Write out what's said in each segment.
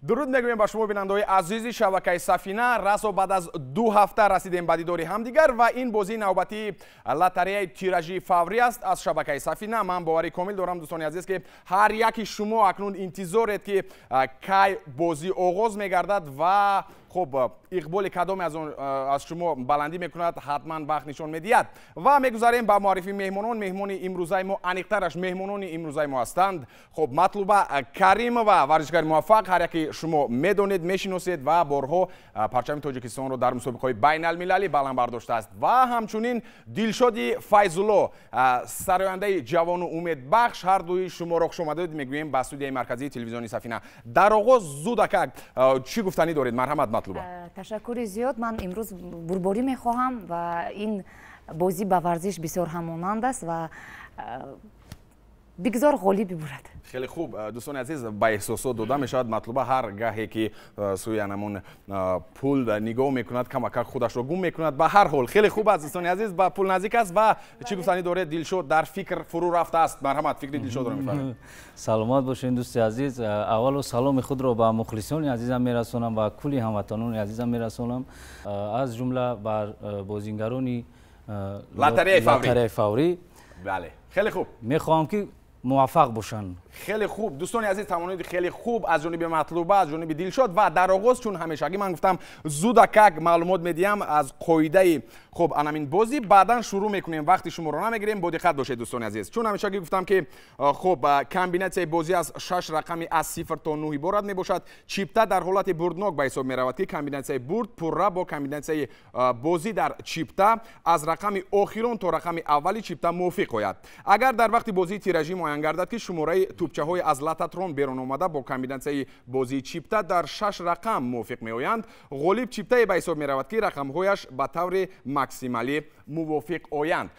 Дуруд мегӯем ба шумо, бинандаҳои азизи шабакаи Сафина. Расо баъд аз 2 ҳафта расидем ба дидори ҳамдигар ва ин бозии навбатии лотареяи тиражии фаврӣ аст аз шабакаи Сафина. Ман боварӣ комил дорам, дӯстони азиз, ки ҳар яки шумо акнун интизоред, ки кай бозӣ оғоз мегардад ва хуб, иқболи кадоме аз он аз шумо баландӣ мекунад, ҳатман бахт нишон медиҳад. Ва мегузарем ба муаррифии меҳмонон. Меҳмони имрӯзаи мо, аниқтараш меҳмонони имрӯзаи мо ҳастанд, хуб, Матлуба Каримова, варзишгари муваффақ, ҳар яки шумо медонед, мешиносед ва борҳо парчами Тоҷикистонро дар мусобиқаҳои байналмилалӣ баланд бардоштааст, ва ҳамчунин Дилшоди Файзулло, сарояндаи ҷавону умедбахш. Ҳар дуи шуморо хушомадед мегӯем ба студияи марказии телевизиони Сафина. Дар оғоз зудакак чӣ гуфтанӣ доред? Марҳамат, Матлуба. Ташаккури зиёд. Ман имрӯз бурборӣ мехоҳам ва ин бозӣ ба варзиш бисёр ҳамонанд аст ва бигзор ғолиб бибурад. Хеле хуб, дӯстони азиз, ба эҳсосот дода мешавад Матлуба. Ҳар гаҳе ки сӯи анамон пул нигоҳ мекунад, камакак худашро гум мекунад. Ба ҳар ҳол, хеле хуб аст, дӯстони азиз, ба пул наздик аст. Ва чӣ гуфтанӣ доред, Дилшод? Дар фикр фурӯ рафтааст. Марҳамат, фикри Дилшодро мефаҳмем. Саломат бошед, дӯсти азиз. Аввалу саломи худро ба мухлисони азизам мерасонам, ба кулли ҳамватанони азизам мерасонам, аз ҷумла бар бозингарони лотареяи фаврӣ. Бале, хеле хуб. Мехоҳам, ки муваффақ бошанд. Хеле хуб, дӯстони азиз, тамоннои хеле хуб аз ҷониби Матлуба, аз ҷониби Дилшод. Ва дар оғоз, чун ҳамешагӣ ман гуфтам, зудакак маълумот медиҳам аз қоидаи, хуб, анамин бозӣ, баъдан шурӯъ мекунем, вақти шуморо намегирем. Бо диққат бошед, дӯстони азиз. Чун ҳамешагӣ гуфтам, ки хуб, комбинатсияи бозӣ аз шаш рақами аз 0 то 9 иборат мебошад. Чипта дар ҳолати бурднок ба ҳисоб меравад, ки комбинатсияи бурд пурра бо комбинатсияи бозӣ дар чипта аз рақами охирон то рақами аввали чипта мувофиқ ояд. Агар дар вақти бозии тиражӣ муайян гардад, ки шумораи тӯпчаҳои аз лототрон берун омада бо комбинатсияи бозии чипта дар шаш рақам мувофиқ меоянд, ғолиб чиптае ба ҳисоб меравад, ки рақамҳояш ба таври максималӣ мувофиқ оянд.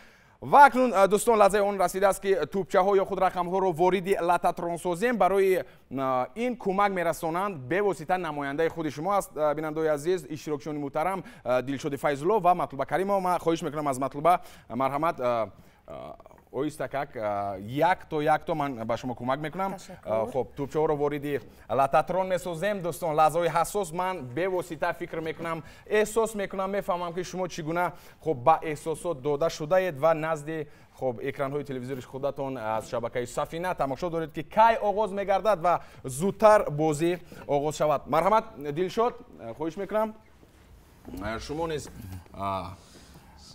Ва акнун, дӯстон, лаҳзаи он расидааст, ки тӯпчаҳо ё худ рақамҳоро вориди лототрон созем. Барои ин кӯмак мерасонанд бевосита намояндаи худи шумо аст, бинандаои азиз, иштирокчиёни муҳтарам, Дилшоди Файзулло ва Матлуба Каримова. Ман хоҳиш мекунам аз Матлуба, марҳамат, оҳистакак, якто якто ман ба шумо кӯмак мекунам. Хуб, тӯпчаҳоро вориди лототрон месозем. Дӯстон, лаҳзаҳои ҳассос. Ман бевосита фикр мекунам, эҳсос мекунам, мефаҳмам, ки шумо чӣ гуна, хуб, ба эҳсосот дода шудаед ва назди, хуб, экранҳои телевизори худатон аз шабакаи Сафина тамошо доред, ки кай оғоз мегардад ва зудтар бозӣ оғоз шавад. Марҳамат, Дилшод, хоҳиш мекунам, шумо низ,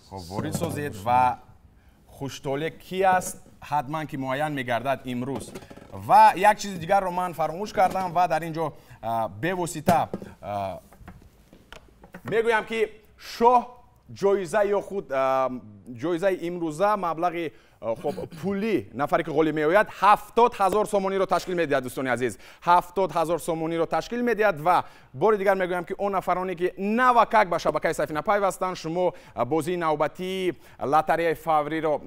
хуб, ворид созед ва хуштоле ки аст, ҳатман ки муайян мегардад имрӯз. Ва як чизи дигарро ман фаромӯш кардам ва дар ин ҷо бевосита мегӯям, ки шоҳ ҷоиза ё худ ҷоизаи имрӯза, маблағи, хуб, пулӣ, нафаре ки ғолиб меояд, 70 000 сомониро ташкил медиҳад. Дӯстони азиз, 70 000 сомониро ташкил медиҳад. Ва бори дигар мегӯям, ки он нафароне ки навакак ба шабакаи Сафина пайвастанд, шумо бозии навбатии лотареяи фавриро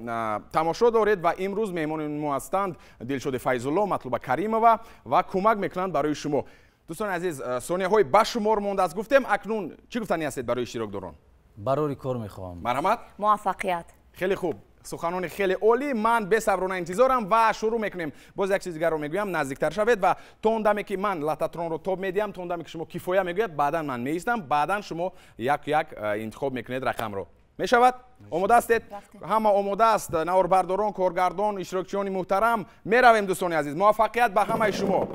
тамошо доред ва имрӯз меҳмони мо ҳастанд Дилшоди Файзулло, Матлуба Каримова ва кӯмак мекунанд барои шумо. Дӯстони азиз, сонияҳои ба шумор мондааст, гуфтем. Акнун чӣ гуфтанӣ ҳастед барои иштирокдорон? Барори кор мехоҳам. Марҳамат. Муваффақият. Хеле хуб, суханони хеле олӣ. Ман бесаброна интизорам ва шурӯъ мекунем. Боз як чиз дигарро мегӯям: наздиктар шавед ва то он даме ки ман лототронро тоб медиҳам, то он даме ки шумо «кифоя» мегӯяд, баъдан ман меистам, баъдан шумо як як интихоб мекунед рақамро. Мешавад? Омода ҳастед? Ҳама омода аст: наворбардорон, коргардон, иштирокчиёни муҳтарам. Меравем, дӯстони азиз, муваффақият ба ҳамаи шумо.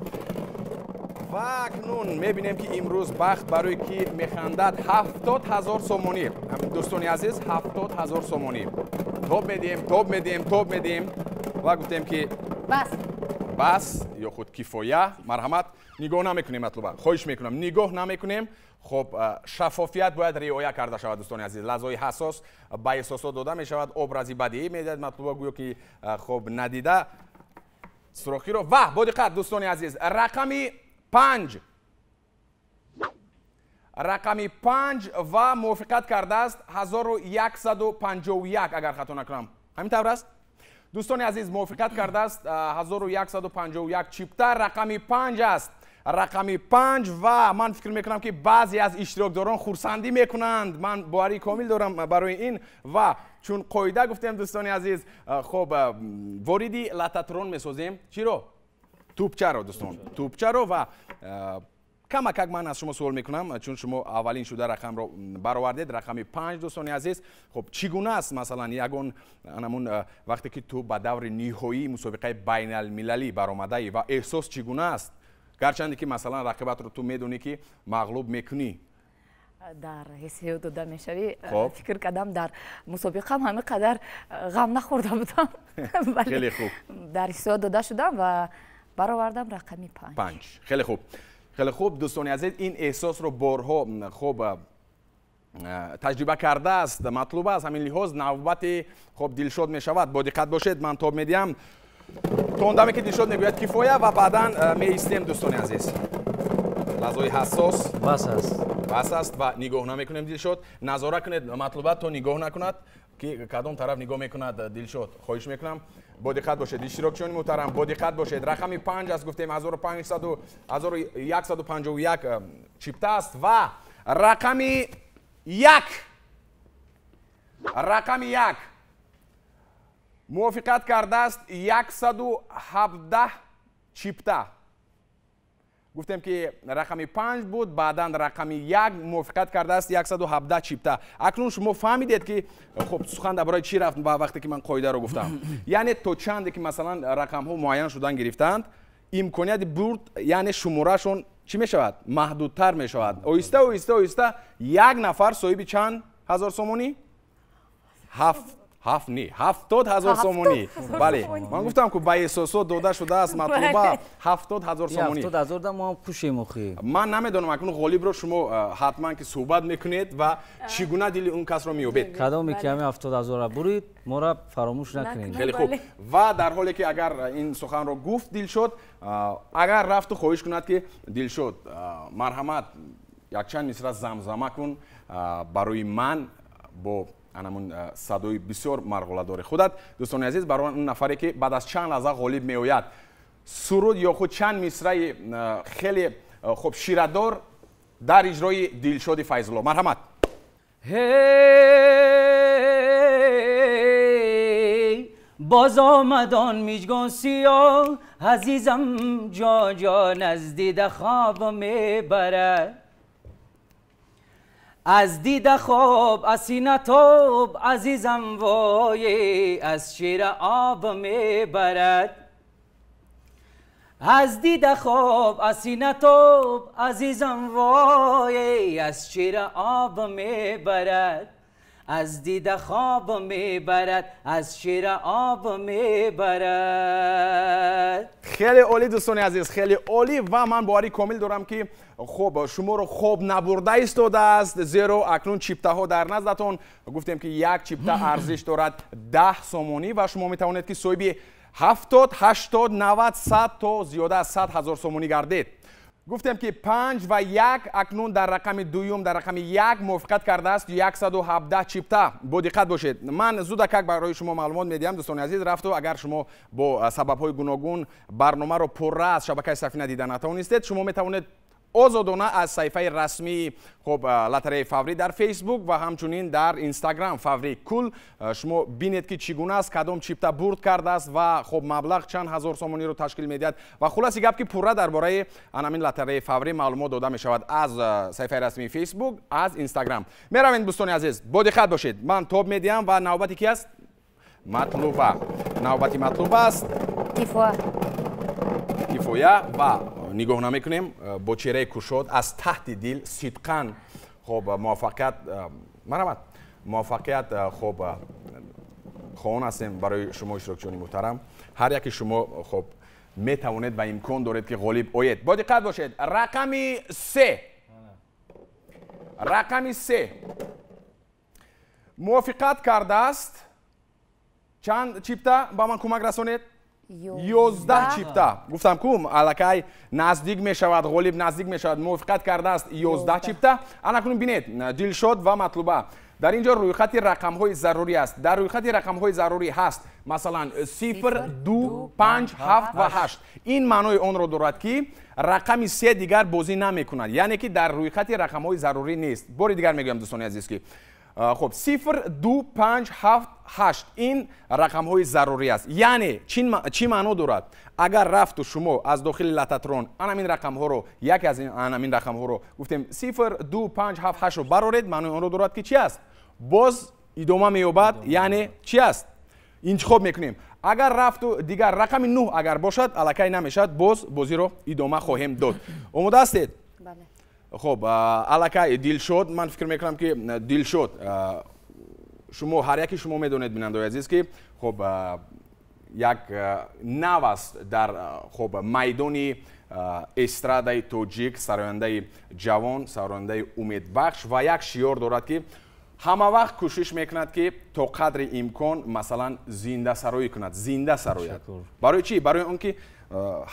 Ва акнун мебинем, ки имрӯз бахт барои кӣ механдад. 70 000 сомонӣ, дӯстони азиз, 70 000 сомонӣ. Тоб медиҳем, тоб медиҳем, тоб медиҳем ва гуфтем, ки бас. Бас ё худ кифоя. Марҳамат, нигоҳ намекунем. Матлуба, хоҳиш мекунам, нигоҳ намекунем. Хуб, шаффофият бояд риоя карда шавад, дӯстони азиз. Лаҳзаҳои ҳассос, ба эҳсосот дода мешавад, образи бадиӣ медиҳад Матлуба, гӯё ки, хуб, надида сурохиро. Ва бо диққат, дӯстони азиз, рақами 5, рақами 5 ва мувофиқат кардааст 1151, агар хато накунам, ҳамин тавр аст, дӯстони азиз. Мувофиқат кардааст 1151 чипта, рақами 5 аст, рақами 5. Ва ман фикр мекунам, ки баъзе аз иштирокдорон хурсандӣ мекунанд. Ман боварии комил дорам барои ин. Ва чун қоида гуфтем, дӯстони азиз, хуб, вориди лототрон месозем. Чиро? Тӯпчаро, дӯстон, тӯпчаро. Ва Камакак ман аз шумо суол мекунам, чун шумо аввалин шуда рақамро баровардед, рақами 5, дӯстони азиз. Хуб, чӣ гуна аст, масалан, ягон анамун вақте ки ту ба даври ниҳоии мусобиқаи байналмилалӣ баромадаӣ ва эҳсос чӣ гуна аст? Гарчанде ки, масалан, рақибатро ту медонӣ, ки мағлуб мекунӣ. Дар ҳиссиёт дода мешавӣ. Фикр кардам, дар мусобиқаам ҳамин қадар ғам нахӯрда будам. Хеле хуб. Дар ҳиссиёт дода шудам ва баровардам рақами 5. 5. Хеле хуб, хеле хуб. Дӯстони азиз, ин эҳсосро борҳо, хуб, таҷриба кардааст Матлуба. Аз ҳамин лиҳоз навбати, хуб, Дилшод мешавад. Бо диққат бошед, ман тоб медиҳам то он даме, ки Дилшод мегӯяд кифоя, ва баъдан меистем. Дӯстони азиз, лаҳзаҳои ҳассос. Бас аст. Бас аст ва нигоҳ намекунем. Дилшод, назора кунед Матлуба, то нигоҳ накунад, ки кадом тараф нигоҳ мекунад. Дилшод, хоҳиш мекунам, бо диққат бошед. Иштирокчиёни муҳтарам, бо диққат бошед. Рақами 5 аст, гуфтем, 1151 чипта аст ва рақами 1, рақами 1 мувофиқат кардааст 117 чипта. Гуфтем, ки рақами 5 буд, баъдан рақами 1 мувофиқат кардааст 117 чипта. Акнун шумо фаҳмидед, ки, хуб, сухан дар бораи чӣ рафт ба вақте ки ман қоидаро гуфтам. Яъне то чанде ки, масалан, рақамҳо муайян шудан гирифтаанд, имконияти бурд, яъне шуморашон чӣ мешавад? Маҳдудтар мешавад. Оҳиста, оҳиста, оҳиста як нафар соҳиби чанд ҳазор сомонӣ? Ҳафт, ҳафт не, 70 000 сомонӣ. Бале, ман гуфтам, ку ба эҳсосот дода шудааст Матлуба. 70 000 сомонӣ. 70 000 да мо ҳам кушем охи. Ман намедонам, акнун ғолибро шумо ҳатман ки суҳбат мекунед ва чӣ гуна дили он касро меёбед. Кадоме ки ҳамин 70 000-ра бурид, моро фаромӯш накунед. Хеле хуб. Ва дар ҳоле ки агар ин суханро гуфт Дилшод, агар рафту хоҳиш кунад, ки Дилшод, марҳамат, якчанд мисра замзама кун барои ман бо анамун садои бисёр марғуладори худат. Дӯстони азиз, барои он нафаре, ки баъд аз чанд лаҳза ғолиб меояд, суруд ё худ чанд мисраи хеле, хуб, ширадор дар иҷрои Дилшоди Файзулло. Марҳамат. Ҳей, боз омад он мижгон сиёҳ, азизам, ҷон ҷон, аз дида хоб мебарад, аз дида хоб, аз сина тоб, азизам, вой, аз чеҳра об мебарад, аз дида хоб, аз сина тоб, азизам, вой, аз чеҳра об мебарад, аз дида хоб мебарад, аз чеҳра об мебарад. Хеле олӣ, дӯстони азиз, хеле олӣ. Ва ман боварӣ комил дорам, ки, хуб, шуморо хоб набурда истодааст, зеро акнун чиптаҳо дар наздатон. Гуфтем, ки як чипта арзиш дорад 10 сомонӣ ва шумо метавонед, ки соҳиби 70, 80, 90, 100 то зиёда аз 100 000 сомонӣ гардед. Гуфтем, ки панҷ ва як. Акнун дар рақами дуюм, дар рақами як мувофиқат кардааст 117 чипта. Бо диққат бошед, ман зудакак барои шумо маълумот медиҳам. Дӯстони азиз, рафту агар шумо бо сабабҳои гуногун барномаро пурра аз шабакаи Сафина дида натавонистед, шумо метавонед озодона аз саҳифаи расмии, хуб, лотереяи Фаврӣ дар Фейсбук ва ҳамчунин дар Инстаграм Фаври Кул шумо бинед, ки чӣ гуна аст, кадом чипта бурд кардааст ва, хуб, маблағ чанд ҳазор сомониро ташкил медиҳад. Ва хулоси гап, ки пурра дар бораи анамин лотереяи Фаврӣ маълумот дода мешавад аз саҳифаи расмии Фейсбук, аз Инстаграм. Меравем, дӯстони азиз, бо диққат бошед, ман тоб медиҳам ва навбати ки аст? Матлуба, навбати Матлуба аст. Кифоя. Кифоя. Ва нигоҳ намекунем, бо чеҳраи кушод, аз таҳти дил, сидқан, хуб, муваффақият, марҳамат, муваффақият, хуб, хоҳон ҳастем барои шумо, иштирокчиёни муҳтарам. Ҳар яке шумо, хуб, метавонед ва имкон доред, ки ғолиб оед. Бо диққат бошед. Рақами се, рақами се мувофиқат кардааст чанд чипта? Ба ман кӯмак расонед. 11 чипта. Гуфтам ку, аллакай наздик мешавад, ғолиб наздик мешавад. Мувофиқат кардааст 11 чипта. Анакунун бинед, Дилшод ва Матлуба, дар ин ҷо рӯйхати рақамҳои зарурӣ аст. Дар рӯйхати рақамҳои зарурӣ ҳаст, масалан, сифр, ду, панҷ, ҳафт ва ҳашт. Ин маънои онро дорад, ки рақами се дигар бозӣ намекунад, яъне ки дар рӯйхати рақамҳои зарурӣ нест. Бори дигар мегӯям, дӯстони азиз, ки Хуб, 0, 2, 5, 7, 8 ин рақамҳои зарурӣ аст. Яъне чӣ маъно дорад? Агар рафту шумо аз дохили лататрон анамин рақамҳоро, яке аз анамин рақамҳоро гуфтем 0, 2, 5, 7, 8-ро бароред, маънои онро дорад ки чӣ аст? Боз идома меёбад, яъне чӣ аст? Интихоб мекунем. Агар рафту дигар рақами 9 агар бошад, аллакай намешавад, боз бозиро идома хоҳем дод. Омода ҳастед? Бале. Хуб, аллакай Дилшод, ман фикр мекунам ки Дилшод, шумо ҳар яке шумо медонед, бинандаои азиз, ки хуб як нав аст дар хуб майдони эстрадаи тоҷик, сарояндаи ҷавон, сарояндаи умедбахш ва як шиёр дорад ки ҳама вақт кӯшиш мекунад ки то қадри имкон масалан зинда сароӣ кунад, зинда сарояд. Барои чӣ? Барои он ки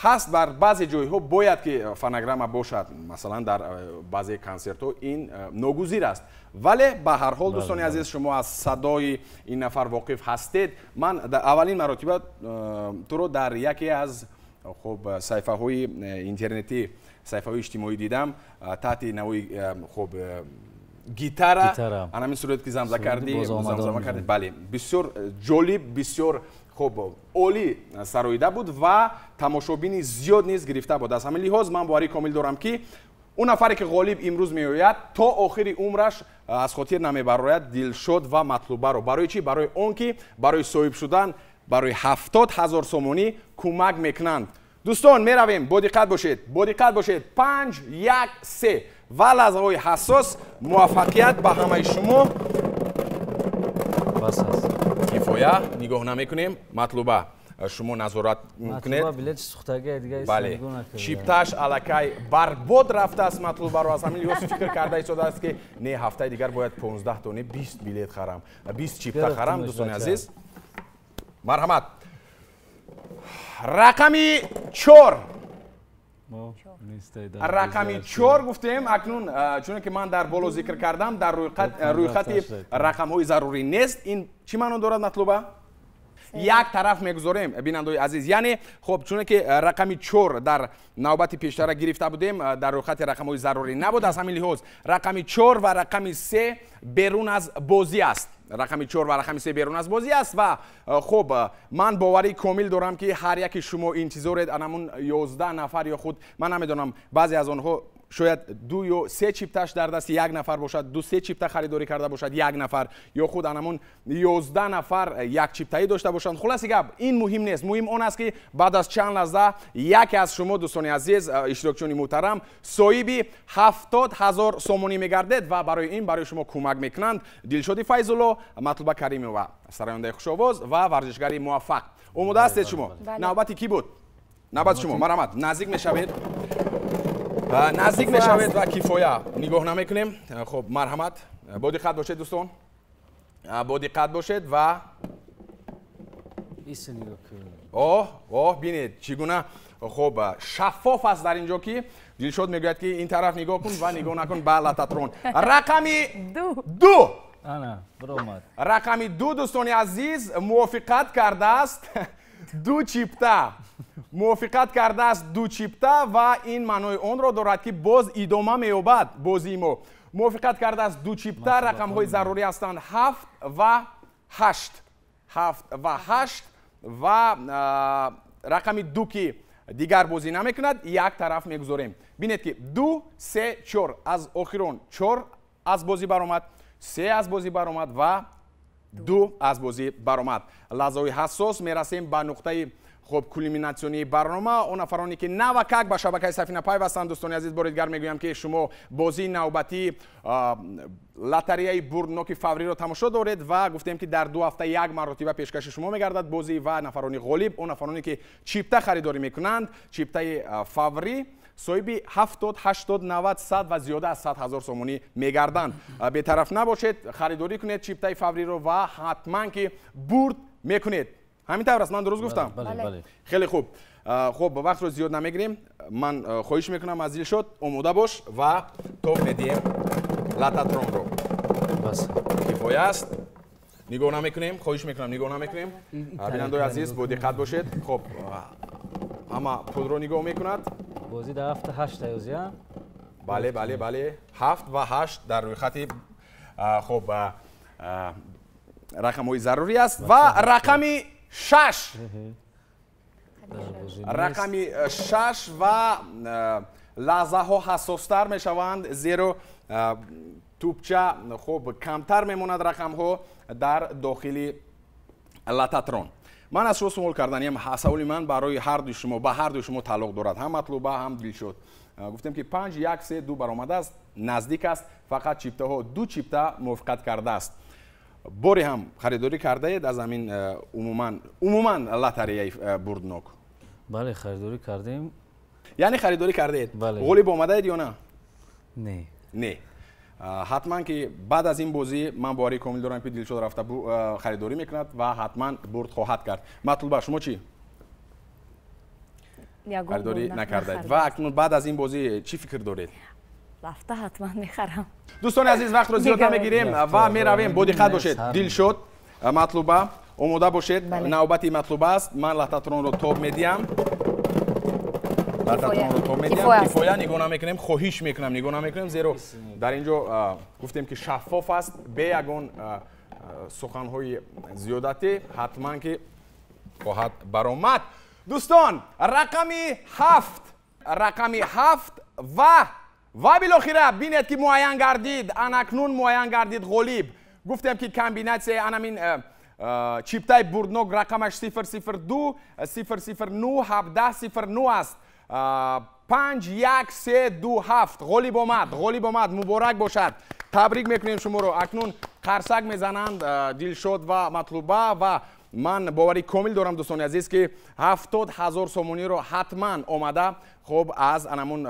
ҳаст бар баъзе ҷойҳо бояд ки фонограмма бошад, масалан дар баъзе консертҳо ин ногузир аст. Вале ба ҳар ҳол дӯстони азиз, шумо аз садои ин нафар воқиф ҳастед. Ман аввалин маротиба туро дар яке аз хуб саҳифаҳои интернетӣ, саҳифаҳои иҷтимоӣ дидам, таҳти навои хуб гитара, анамин сурат ки замза кардӣ, замзама кардӣ. Бале, бисёр ҷолиб, бисёр хуб олӣ сароида буд ва тамошобини зиёд низ гирифта буд. Аз ҳамин лиҳоз ман боварӣ комил дорам ки он нафаре ки ғолиб имрӯз меояд то охири умраш аз хотир намебарояд Дилшод ва Матлубаро. Барои чӣ? Барои он ки барои соҳиб шудан барои 70 000 сомонӣ кӯмак мекунанд. Дӯстон, меравем, бо диққат бошед, бо диққат бошед. 5, 1, 3 ва лаҳзаҳои ҳассос. Муваффақият ба ҳамаи шумо. Бас аст. Кифоя, нигоҳ намекунем. Матлуба, шумо назорат кунед. Бале, чипташ аллакай барбод рафтааст Матлубаро. Аз ҳамин лиҳоз фикр карда истодааст ки не, ҳафтаи дигар бояд 15 тоне 20 билет харам, 20 чипта харам. Дӯстони азиз, марҳамат. Рақами 4. Рақами 4 гуфтем. Акнун чуне ки ман дар боло зикр кардам, дар рӯйхати рақамҳои зарурӣ нест. Ин чӣ маъно дорад, Матлуба? Як тараф мегузорем, бинандаои азиз. Яъне хуб, чуне ки рақами 4 дар навбати пештара гирифта будем, дар рӯйхати рақамҳои зарурӣ набуд. Аз ҳамин лиҳоз рақами 4 ва рақами 3 берун аз бозӣ аст. Рақами 4 ва рақами 3 берун аз бозӣ аст ва хуб ман боварии комил дорам ки ҳар яки шумо интизоред анамун 11 нафар ё худ ман намедонам, баъзе аз онҳо шояд 2 ё 3 чипташ дар дасти як нафар бошад, 2-3 чипта харидорӣ карда бошад як нафар, ё худ анамун 11 нафар як чиптаӣ дошта бошанд. Хулоси гап, ин муҳим нест. Муҳим он аст ки баъд аз чанд лаҳза яке аз шумо дӯстони азиз, иштирокчиёни муҳтарам, соҳиби 70 000 сомонӣ мегардед ва барои ин барои шумо кӯмак мекунанд Дилшоди Файзулло, Матлуба Каримова, сарояндаи хушовоз ва варзишгари муваффақ. Омода ҳастед шумо? Навбати кӣ буд? Навбати шумо. Марҳамат, наздик мешавед. Наздик мешавед ва кифоя нигоҳ намекунем. Хуб, марҳамат, бо диққат бошед дӯстон, бо диққат бошед ва оҳ оҳ, бинед чӣ гуна хуб шаффоф аст дар инҷо ки Дилшод мегӯяд ки ин тараф нигоҳ кун ва нигоҳ накун ба лататрон. Рақами 2. Рақами 2, дӯстони азиз, мувофиқат кардааст 2 чипта. Мувофиқат кардааст 2 чипта ва ин маънои онро дорад ки боз идома меёбад бозии мо. Мувофиқат кардааст 2 чипта. Рақамҳои зарурӣ ҳастанд 7 ва 8. 7 ва 8 ва рақами 2 ки дигар бозӣ намекунад, як тараф мегузорем. Бинед ки 2, 3, 4 аз охирон 4 аз бозӣ баромад, 3 аз бозӣ баромад ва 2 аз бозӣ баромад. Лаҳзаҳои ҳассос, мерасем ба нуқтаи хуб кулминатсионии барнома. Он нафароне ки навакак ба шабакаи Сафина пайвастанд, дӯстони азиз, бори дигар мегӯям ки шумо бозии навбатии лотареяи бурдноки фавриро тамошо доред ва гуфтем ки дар 2 ҳафта як маротиба пешкаши шумо мегардад бозӣ ва нафарони ғолиб, он нафароне ки чипта харидорӣ мекунанд, чиптаи фаврӣ соҳиби 70, 80, 90, 100 ва зиёда аз 100 000 сомонӣ мегарданд. Бетараф набошед, харидорӣ кунед чиптаи фавриро ва ҳатман ки бурд мекунед. Ҳамин тавр аст, ман дуруст гуфтам? Хеле хуб. Хуб, вақтро зиёд намегирем. Ман хоҳиш мекунам аз Дилшод, омода бош ва тоб медиҳем лататронро. Кифоя аст. Нигоҳ намекунем, хоҳиш мекунам, нигоҳ намекунем. Бинандаои азиз, бо диққат бошед. Хуб, ҳама пулро нигоҳ мекунад. Бозӣ дар 7 8 аюзия. Бале, бале, бале. 7 ва 8 дар рӯйхати хуб Рақамҳои зарурӣ аст ва рақами 6. Рақами 6 ва лаҳзаҳо ҳассостар мешаванд, зеро тӯпча хуб камтар мемонад рақамҳо дар дохили лататрон. Ман аз шумо суол карданиям, саволи ман барои ҳардуи шумо, ба ҳардуи шумо тааллуқ дорад, ҳам Матлуба, ҳам Дилшод. Гуфтем ки 5, 1, 3, 2 баромадааст, наздик аст, фақат чиптаҳо 2 чипта мувофиқат кардааст. Боре ҳам харидорӣ кардаед аз ҳамин умуман лотареяи бурднок? Бале, харидорӣ кардем. Яъне харидорӣ кардаед? Ғолиб омадаед ё на? Не. Не. Ҳатман ки баъд аз ин бозӣ ман боварии комил дорам, ки Дилшод рафта харидорӣ мекунад ва ҳатман бурд хоҳад кард. Матлуба, шумо чӣ? Харидорӣ накардаед. Ва акнун баъд аз ин бозӣ чӣ фикр доред? Рафта ҳатман мехарам. Дӯстони азиз, вақтро зиёд намегирем ва меравем. Бо диққат бошед. Дилшод, Матлуба, омода бошед. Навбати Матлуба аст. Ман лататронро тоб медиҳам. Лататронро тоб медиҳам. Кифоя нигоҳ намекунем, хоҳиш мекунам, нигоҳ намекунем, зеро дар ин ҷо гуфтем ки шаффоф аст, бе ягон суханҳои зиёдатӣ ҳатман ки хоҳад баромад. Дӯстон, рақами 7, рақами 7 ва билохира бинед ки муайян гардид, анакнун муайян гардид ғолиб. Гуфтем ки комбинатсияи анамин чиптаи бурднок рақамаш 002 009 17 09 аст. 5, 1, 3, 2, 7. Ғолиб омад, ғолиб омад, муборак бошад. Табрик мекунем шуморо. Акнун қарсак мезананд Дилшод ва Матлуба ва ман боварии комил дорам, дӯстони азиз, ки 70 000 сомониро ҳатман омада хуб аз анамун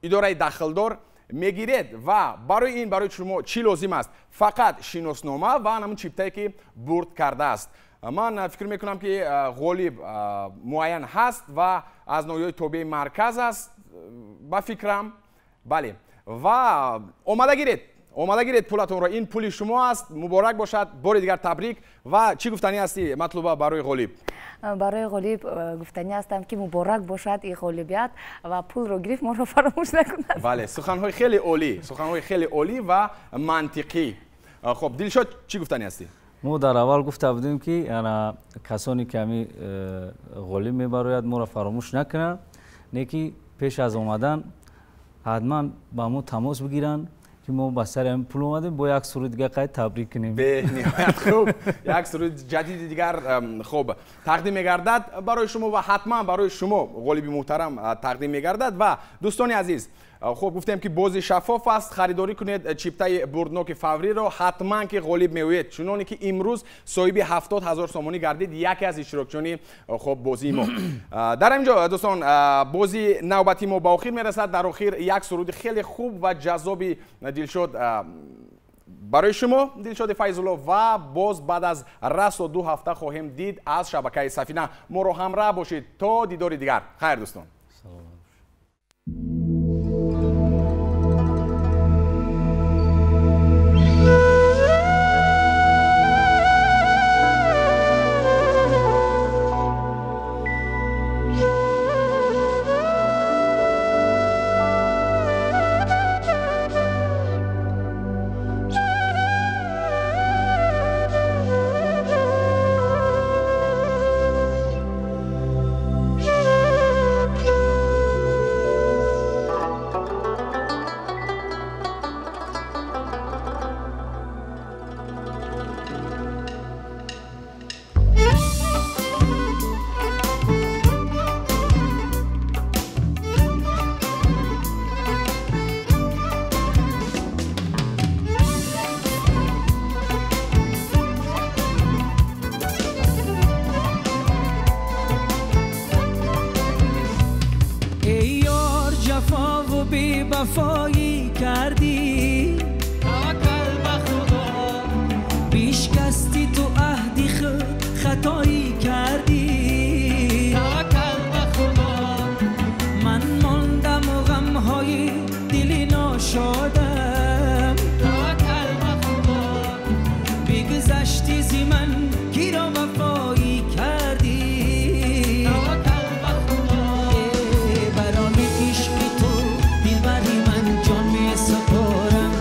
идораи дахлдор мегиред. Ва барои ин барои шумо чӣ лозим аст? Фақат шиноснома ва анамун чиптае ки бурд кардааст. Ман фикр мекунам ки ғолиб муайян ҳаст ва аз ноҳияи тобеи марказ аст, ба фикрам. Бале, ва омада гиред, омада гиред пулатонро. Ин пули шумо аст. Муборак бошад. Бори дигар табрик. Ва чӣ гуфтанӣ ҳастӣ, Матлуба, барои ғолиб? Барои ғолиб гуфтанӣ ҳастам, ки муборак бошад ин ғолибият ва пулро гирифт, моро фаромӯш накунад. Бале, суханҳои хеле олӣ, суханҳои хеле олӣ ва мантиқӣ. Хуб, Дилшод, чӣ гуфтанӣ ҳастӣ? Мо дар аввал гуфта будем, ки касоне ки ҳами ғолиб мебарояд, моро фаромӯш накунанд, не ки пеш аз омадан ҳатман ба мо тамос бигиранд, ки мо ба сари ҳамин пул омадем, бо як суруди дигар қайд табрик кунем. Бениҳоят хуб, як суруди ҷадиди дигар хуб тақдим мегардад барои шумо ва ҳатман барои шумо ғолиби муҳтарам тақдим мегардад. Ва дӯстони азиз, хуб гуфтем ки бозӣ шаффоф аст. Харидорӣ кунед чиптаи бурдноки фавриро, ҳатман ки ғолиб меоед, чуноне ки имрӯз соҳиби 70 000 сомонӣ гардид яке аз иштирокчиёни хуб бозии мо. Дар ҳамин ҷо дӯстон, бозии навбати мо ба охир мерасад. Дар охир як суруди хеле хуб ва ҷаззоби Дилшод барои шумо, Дилшоди Файзулло, ва боз баъд аз расо 2 ҳафта хоҳем дид аз шабакаи Сафина. Моро ҳамроҳ бошед то дидори дигар. Хайр дӯстон. وفایی کردی، توکل به خدا، بشکستی تو عهدی خود، خطایی کردی، توکل به خدا، من ماندم و غمهای دل ناشادم، توکل به خدا، بگذشتی زی من کی را وفایی کردی، توکل به خدا، برای عشق تو دلبری من جان می سپارم،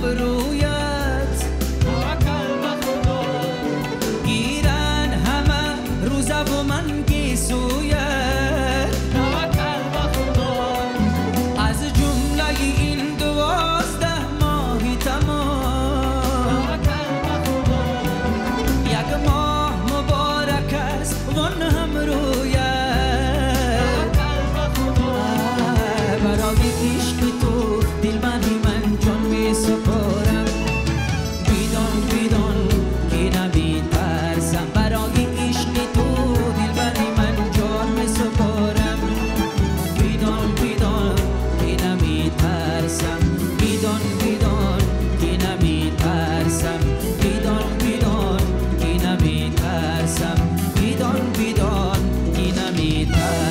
ابرویت توکل به خدا گیرن همه روزه و من گیسویت توکل به خدا از جمله این 12 ماهی تمام توکل به خدا یک ماه مبارک است وان هم رویت توکل به خدا برای عشق تو دلبندی من جان می سپارم بیدان بیدان که نمی ترسم برای عشق تو دلبندی من جان می سپارم بیدان بیدان که نمی ترسم بیدان بیدان که نمی ترسم بیدان بیدان که نمی ترسم بیدان بیدان که نمی ترسم.